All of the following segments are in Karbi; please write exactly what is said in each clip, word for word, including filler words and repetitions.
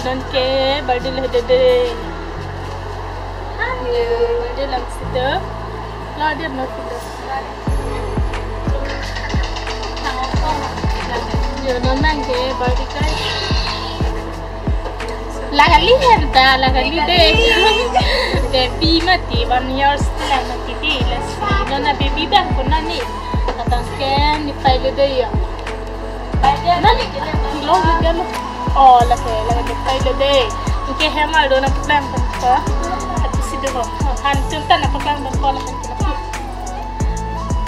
Non ke birthday lo dede. Hello, birthday lang sito. Lo dia no sito. Yo, non abang ke birthday kai. La kali henta, la kali de. Baby mati, one years lang mati de. Lasi non a baby abang ko nani. Abang ke nepei lo de ya. Nani lo lo dia lo. Oh, lake, lake nepei lo de. Anke hem arlo nangpaklang ponpo. Lapusi do ho. Han atum ta nangpaklang ponpo, lahan ke lapu.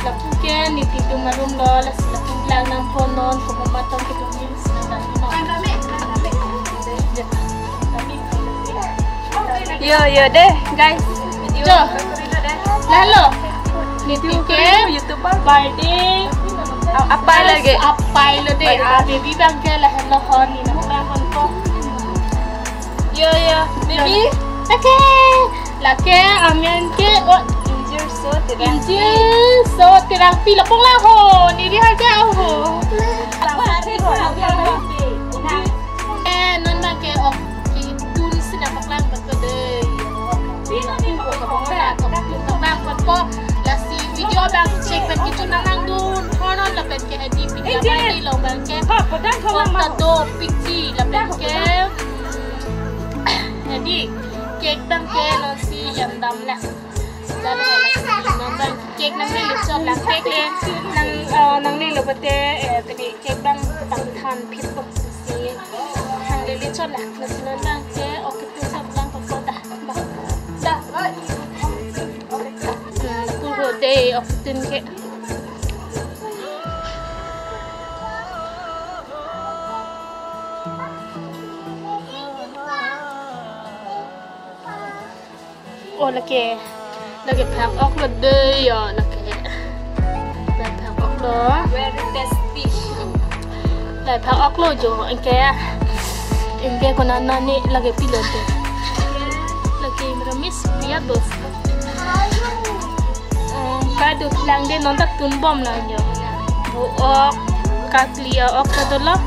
Lapu ke nelitum arum lo, lasi lapu lang nangpo non, komat atum ke dun ni, si nang dun ni non. Yo, yo de, guys. Yo. Lalo. Nelitum ke YouTuber. Birthday. A-, apei lagi. Apei lo de. Birthday. A baby abang ke lahen lo ho, ne nangpaklang ponpo. Yo, yo. Baby. Okay. Lake amen ke, oh. Injil so terang. Injil so terang pi lapong la ho. Neli harga ho. Eh, non abang ke ok kedun si nangpaklang ponpo de. Paklang ponpo. Lasi video abang check pen kechun nang nangdun. Honon lapen ke hedi pi, eh, lapen di long abang ke. Ha, padang ko lang ta ma. Do piji lapen ke. Hedi cake abang ke non si yam dam la. Lalu lasi non abang cake nanglelo chot lang, cake le nang, eh, nanglelo pute, eh, tadi cake abang pangthan phit po si nanglelo chot lang, lasi non abang ke ok kedun si paklang ponpo ta. Ba. Da. Hmm, puro de ok kedun ke. Oh, lake, lake phak ok lo de yo, lake. Lake phak ok lo. Very tasty. Lake phak ok lo jo, anke, anke konat nani lake pilon de. Lake meramis pia bos. Um, kadokave lang de non ta tunbom lang yo. Bu ok, kakli ok ta dolo.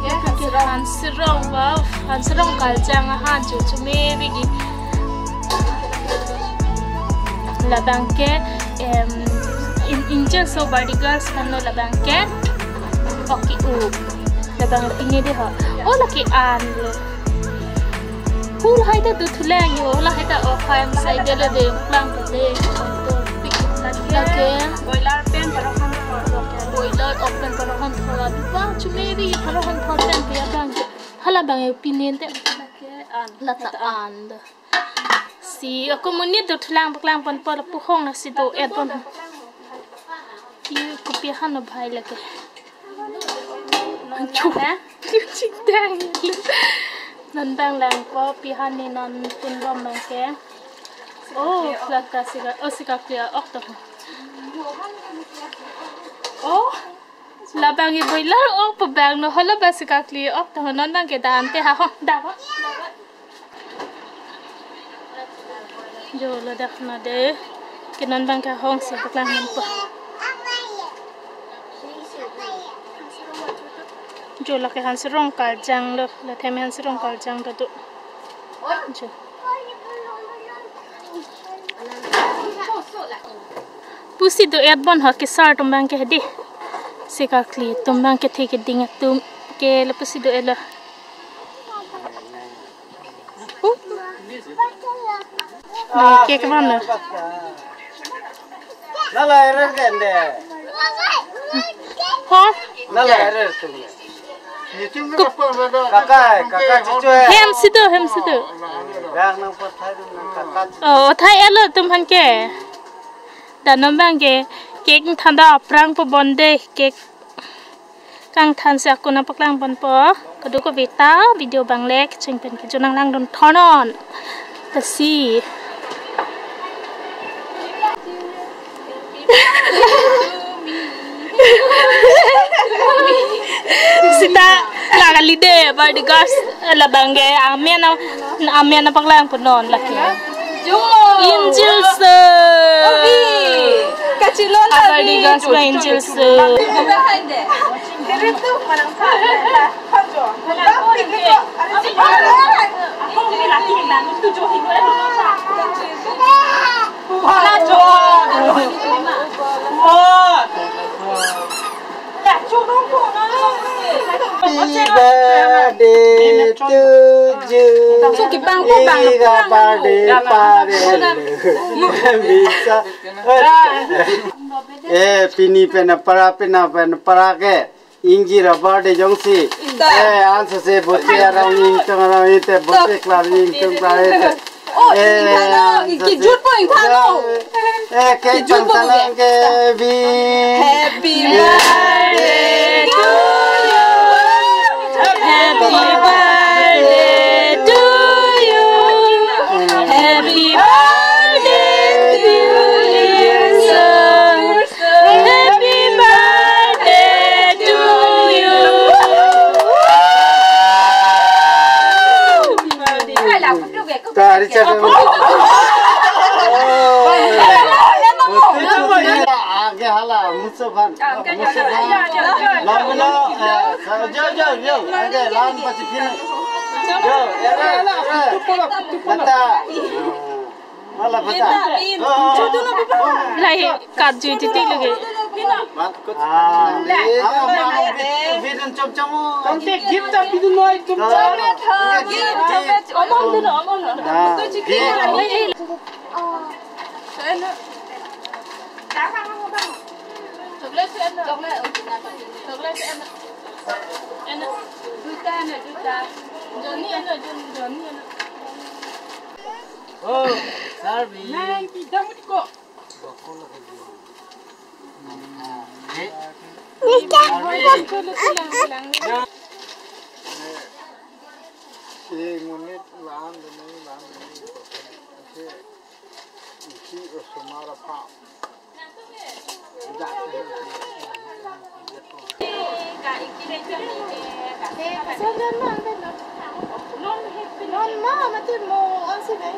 Lake han serong, wow, han serong kaljang ahan chu chu me bigi. Labang ke, em, in, injil so birthday girls kan lo labang ke. Ok ke-u. Labang pine de ho. Oh, lake an lo. Hul hai ta dothulang yo, hul hai ta ok hai am sai de lo de lang de. Lake. Boiler pen parokhan thor. Boiler ok pen parokhan thor. Adupa chu me bigi parokhan thor pen dia bang. Hala bang e pinen te. Lata an. Si ako monit dothulang paklang ponpo lapu hong na si do-et pon. Ti kopi han lo bhai lake. Chu. Chingtang. Non abang langpo pi han ne non tunbom abang ke. Oh, lata sika, oh, sika klia ok to. Oh. Labang ke boiler ok pu abang lo, hala ba sika kli ok to, non abang ke dan te ha ho, da ho. Jo ladak na de, ke non abang ke hong si paklang ponpo. Jo lake han serong kaljang lo, la theme han serong kaljang ta do. Jo. Pusi do-et bon ho kesar atum abang ke hedi. Sika kli atum abang kethe keding atum ke lapusi do-et lo. Uh. Nang ke kemana? Nala erer kende. Ha? Nala erer tum. Kakai, kakai cucu ya. Hem si do, hem si do. Bang nang pathai dun nang kakai. Oh, thai elo atum aphan ke. Da non abang ke cake than ta aphrang po bon de, cake kangthan si ako nangpaklang ponpo. Kadokave ta video abang le kecheng pen kejun nang langdun thornon. Lasi. Sita la kali de, birthday girls, labang ke amen, amen nangpaklang ponnon lake. Jo. Injil so. Obi. Kachelong. Birthday girls abang injil so. Obi hai de. Kiri tu manang pa. Hanjo. Obi. Happy birthday to you. So, kipang po, pang, Ira pang. Birthday pare. Bisa. Eh, pini pen para, pina pen para ke. Ingjir a-birthday jongsi. Eh, ansa se boche arong ingtung arong ite, boche klar ingtung klar ite. Oh, eh, ingthano, ansa se. Kijut po ingthano. Eh, cake kijut po tangsalang ke. Ke bi. Happy birthday to you. Happy birthday to you. Happy birthday to you, sir. Happy birthday to you. Tari cha. Age hala, muso ban. Muso ban. Lam lo, eh, jo, jo, jo. Age lam pasi pin. Jo, ere, ere. Bata. Mala bata. Lai kat jui titik lagi. Ah, ah, ma, bidun chom chom. Tangte gift ta bidun noi chom chom. Gift, gift. Amon dun, amon. Ah, gift. Chocolate, chocolate. Chocolate, duita, duita. Johnny, Johnny. Oh, Sarvi. Nang, kita mau di kok. Eh, ngunit lan, ngunit lan. Isi osomar apa? Non ma, mati mo, ansi dai.